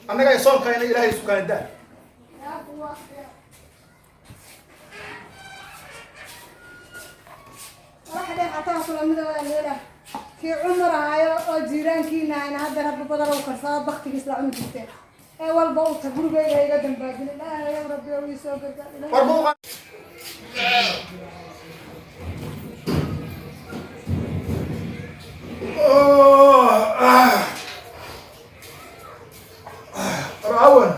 Annaga ay soonkayna Ilaahay sukaandaa. Kii Cumar ahayo oo jiiraankiina ahayna hadda rabbi badan u karsado, baktigiis la cuni jirteen ee walba u tag, gurigayga iga dambaajin. Ilaahay ow, Rabbi ow, ii soo gargaar, Ilaahay. War buuqa. War awan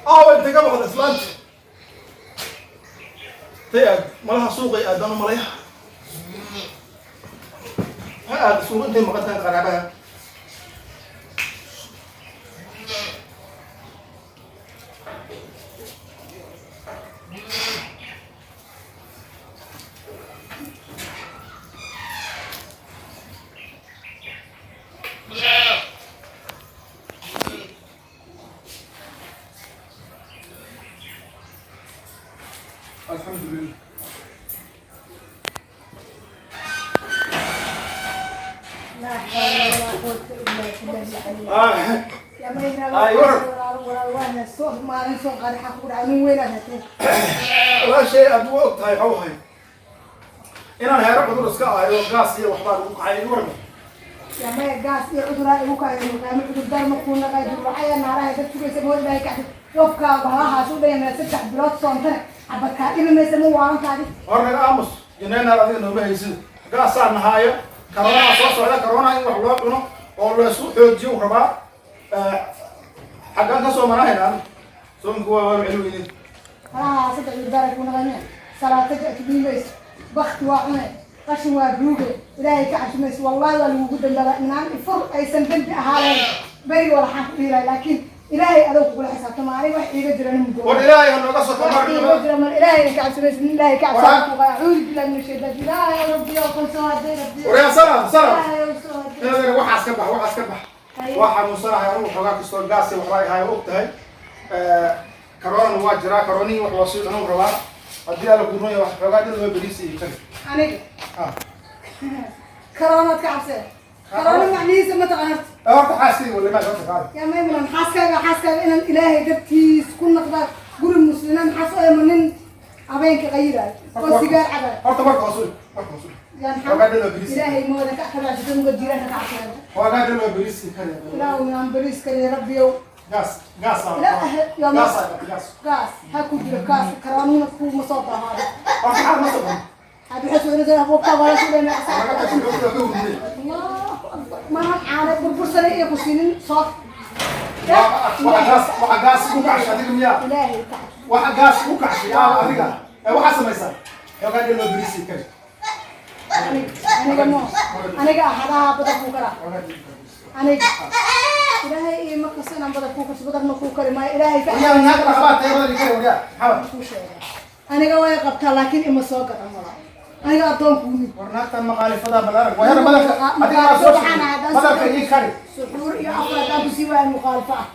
aawa, intay ka baxda islaanta? Tay aad malaha suuqay aadaan u malaya, ha aad suuq intay maqan tahay qaraabaha. Alxamdulilah. Laa xawla walaa quwwata illaa billaah. Ah. Yaa mayna. Ay, war. Walaal, walaal, waa soo maalin soo qaaday, xaq ku dhacay, nin weynaad hatee. Walaashay, aad waa og tahay waxau ahay inaan heero cudur iska ahay oo gaas iyo waxbaa lagu kacay i warma. Yaa maya, gaas iyo cuduraa igu kacay, muqaamo cudurdaar ma kuu naqay, durwacaya naaraha dad sugaysa mood. Ilaahay kacdi wafkaa bahalahaas u dhayamaya 3 bilood soontane, xabad kaa dhibi maysa, ma waalantaadi? Hor naga aamus, janeenaar adiga nooma haysid. Gaasaa nahaayo, karoonaa soo socda, karoonaa in wax loo cuno oo laysu xoojiyo u rabaa. Xaggaan ka soo manahaynaan soonku waa waanu celi weynin. Halaha saddex cudurdaar ay kuu naqay miya? Salaataja akbiin maysa, bakti waa cune, qashin waa ruuge, Ilaahay ka cabsi maysa. Wallahi waa lagugu dambaaba inaan ifur aysan dembi ahaalayn beriga walaxaan ku dhihi lahay, laakiin Ilaahay adoo kugula xisaabtama, aniga wax iiga jira nin War Ilaahay ha nooga soo wax iiga kamar. jira mar Ilaahay ka cabsi maysa, nin Ilaahay ka Waraa- cabsi ku qaa. Acuudu billahi min ashaytaan. Ilaahay Rabbi oo kan soo haday, Rabbi. Waryaa, salaam salaam. Ilaahay oo soo haday. Inadeer, waxaas ka bax, waxaas ka bax. Haye. Waa xanuunsanahay anigu xoogaa kastoo gaasi waxbaa ahay, og tahay. Karoonana waa jiraa, karoonihii wax loo sii cunuu rabaa. Haddii Alla kuuron yahay, wax xoogaa dad loo beriisa iyo kari. Aniga? Ah. Karoonaad ka cabsee? Karoona macnihiisa ma taqaan horta? Horta xaaskayga walimaa horta qaada. Yaa maymunan, xaaskaaga, xaaskaaga inaan Ilaahay dartiis ku naqda guri muslimiin maxaas oo ema nin habeenka qayiraayo oo sigaar cabayo. Horta marka hoos u dhig, marka hoos u dhig. Yaan Xoogaa dad loo beriisa. Ilaahay mooda ka kabacsato muga jiiraanka ka cabsada. Xoogaa dad loo beriisa iyo kari. Ilaahu inaan bariis kariyo, Rabbiyow. Gaas, gaas ah. Ilaahay yaa gaas ah, gaas. Gaas ha ku jiro, kaas karoonuna kuuma soo daahaado. Horta xaal ma soo Had waxay soo wabkaa wala soo naga tago, ka hurdiyey. Allahu akbar, maahan caana burbursanay iyo ku siinin soo. Waxa gaas, waxa gaas ku kacshay adiga miyaa? Ilaahay ka cabso. Waxa gaas ku kacshay aa adiga ee waxaa samaysaa xoogaa dad loo beriisa iyo kari. Aniga mo aniga ahadaha badan kuu karaa. Xoogaa dad loo beriisa. Aniga Ilaahay iyo markasta inaan badan kuu karso, badan ma kuu kari maayo, Ilaahay ka Waryaa, naag dhaqabaa tahay, badan kari. Waryaa, maxaa kuu sheega, aniga way qabtaa laakiin ima soo gadan walaa, aniga addoon kuumi. War naagtan maqaalifadaa balaaran waa yara badanka adiga maa soo sheegay badanka ii kari. Suxuur iyo afar haddaan kusii waayo mukhaalifo ah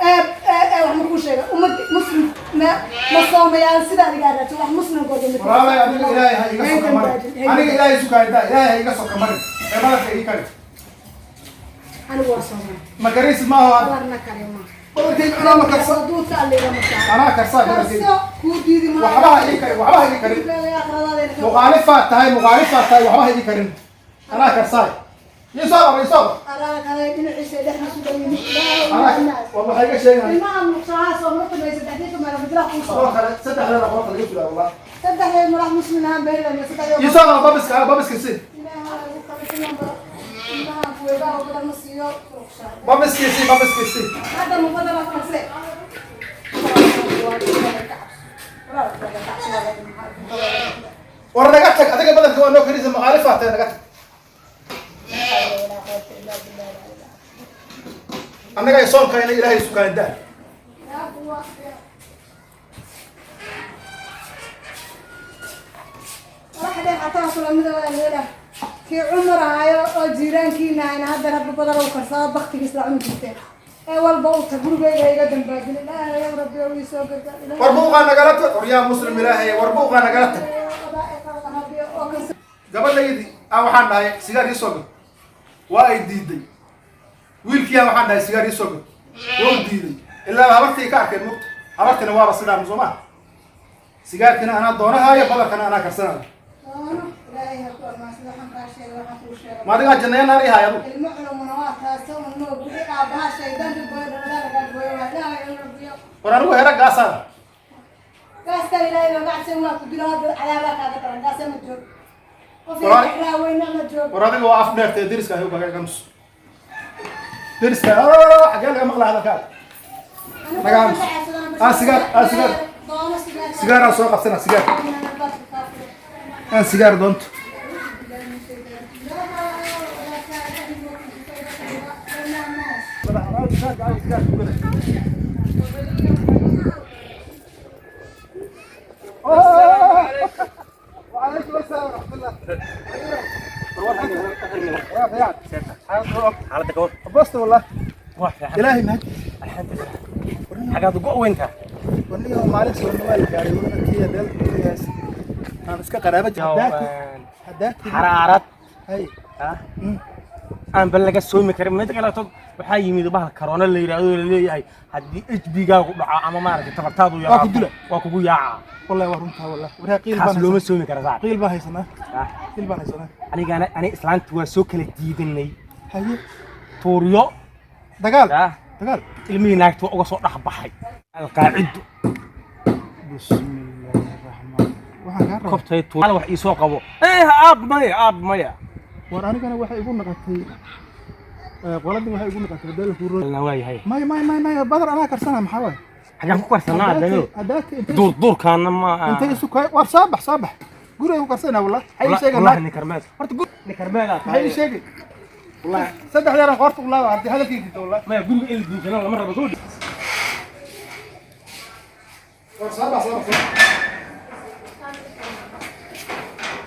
ee ee wax ma kuu sheega, ummad muslim ma ma soomayaan sida adiga aad raadsan wax muslimkooda ma. Walaalay, adiga Ilaahay ha iga soka marin, aniga Ilaahay sukaayda, Ilaahay ha iga soka marin ee badanka ii kari. Anigu waa soomay. Ma karaysid maaho hadda. Badarna kari ma. Badarkayga cunaa, ma karsa. Duudka alliga ma saaro. Anaa karsaa badarkayga. Karso, kuu diidi maayo. Waxba ha ii karin, waxba ha ii karin. Muqaalifaad tahay, muqaalifaad tahay, waxba ha ii karin, anaa karsaay. Ii soo qaba, ii soo qaba. Anaa war waxay iga sheegahay. Ilmaha muqsaha soo martamay saddexdii meel bidla ku Adoo soo. kale saddexdana qoorta laga fulaa wallah. Saddexdeed madax muslim ahaan beerida saddex. Ii soo qaba babiska, babiska si. Ilaaha ugu kale ilmaha kuweegaha badan ma siiyo. Babiskii si, babiskii si. Hadda mubadala qabse. War naga tag adiga, badanka waa noo karisa, maqaalifaad tahay, naga tag. Annaga ay soonkayna Ilaahay sukaandaa. Kii Cumar ahayo oo jiiraankiina ahayna hadda rabbi badan u karsado, baktigiis la cuni jirteen ee walba u tag, gurigayga iga dambaajin. Ilaahay ow, Rabbi ow, ii soo gargaar, Ilaahay. War buuqaa nagala tag. War yaa muslim Ilaahay, war buuqaa nagala tag. Gabadhaydii aan waxaan dhahay sigaar ii soo gad, waa ay diiday. Wiilkii aan waxaan dhahay sigaar ii soo gad. Wuu diiday ilaa habartii ka arkeen mugta. Habartina waaba sidaan soo maa. Sigaarkina anaa doonahaayo, badarkana anaa karsanayo. Doono Ilaahay ha ku amaansado. Waxaan kaa sheegay, waxaan kuu sheegay. Ma adigaa janneeya naar ii haaya adu? Ilmo culumuna waa taasa un moog wixii aabbaha shaydaanka gooyo, dhalada lagaa gooyo, waa Ilaahay in rabbiyo. War anigu hera gaasaa. Gaaskan Ilaahay baa macsan, waa ku dilo hadda, cadaabaa kaaga daran. Gaasa ma joog qof raaweyna ma joog. War adiga waa af dheertee, deriska ahi ugaga gamus. Deriska xagee laga maqlaa hadalkaaga? Naga ah, sigaar, ah, sigaar. Doono sigaar. Sigaaraan soo qabsana, sigaar aan sigaar doonto. وعليكم السلام ورحمة الله. Xaaladda gabadh? بس والله. Waa fiican. إلهي mahad. Alxamdulilah. Xagaad ugu weyntaa? Waniyo maalin soo waa la gaaray waddankiya dalkiyaas aan iska qaraabo hadaati Xaraarad hay aan bal laga soomi karin. Mid kaleeto waxaa yimid bahal karoona la yidhaahdo, la leeyahay haddii HB-gaagu dhaco ama maaragtay tabartaadu Waa ku dila. Waa kugu yaaca. والله waa runtaa, والله waraa qiil kaas baan looma soomi kara saac. Qiil baan haysanaa, qiil baan haysanaa. Anigana ani islaanta waa soo kala diidanay. Haye. Tuuryo. Dagaal. Ah, dagaal. Ilmihii naagta waa uga soo dhex baxay alqaacido. Bismillaahi raxmaan, waxaan kaa rabaa Kobtay tuur wax iisoo qabo. Eh, aab maya, aab maya. War anigana waxay igu naqatay qoladii waxay igu naqatay dalku ro waa yahay. May may may may, badar anaa karsana, maxaa waay? Xagaan ku karsanaa dano? Hadaati intay Duur duurkaana ma intay isu kay. War soo bax, soo bax, guriga ku karsana wallah. Maxay ii sheegay? Wallahi nikarmeed horta gur nikarmeedaa. Maxay ii sheegay? Wallahi saddex jeer aan qoorta u laaba haddii hadalkii jirto wallah. Maya, guriga in la duunsana lama rabo soo. War soo bax, soo bax, soo bax.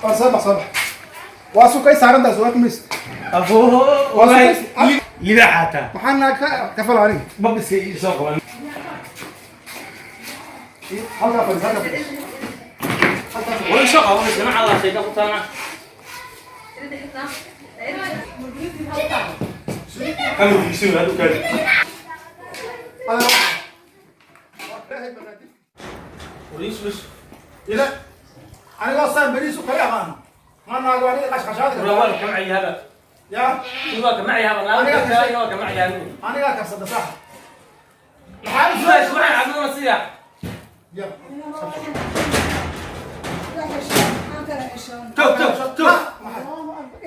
War soo bax, soo bax. Waa sukay saarantaas, waa kumayst. Afoo wallahi libaaxaata. Maxaa naa ka kafala aniga? Babiska ii soo qaban. Halkaa fadhiis, halkaa fadhiis, halkaa fadhiis. Way soo qaban jamaca la sheeka ku taana. Kanu bisin hadu kale. Ila anigoo saan beriis u kale amaan ma naago aniga qashqashaadi. Waa ka macay hada. Ya. Waa ka macay hada. Waa ka macay hada. Anigaa karsada sax, maxaa u Suwax suwax aduna siya. Ya. Toog toog toog.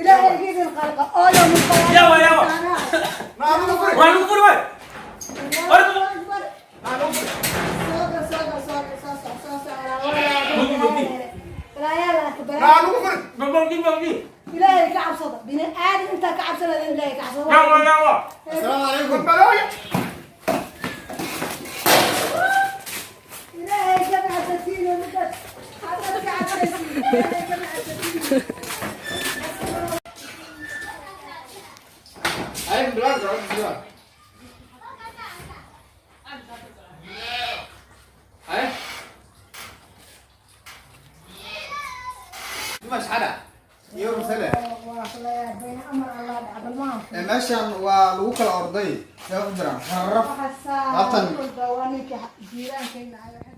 Ilaahay idin qalqa oo yawm alqiyaama. Yawa, yawa. Ma adigu furi. Waa lagu furi waay. Ma adigu furi. Ma adigu furi. Babagi babagi. Ilaahay ka cabsada, bini aadam intaa ka cabsanaya Ilaahay ka cabsada. Yawa yawa. Asalaamu calaykum balooya. Ilaahay ka cabsatiin oo midda hadda ka cabsaysiin. Ilaahay ka cabsatiin. Ay, blanco, blanco. Ay. Dimash xada iyo masale. Waa la yaabay amar Allah dhacdal maaha. Meeshan waa lagu kala orday, see u jiraan xaraf. Waxaa Labaatan. waa ninka jiiraankayna ayaa.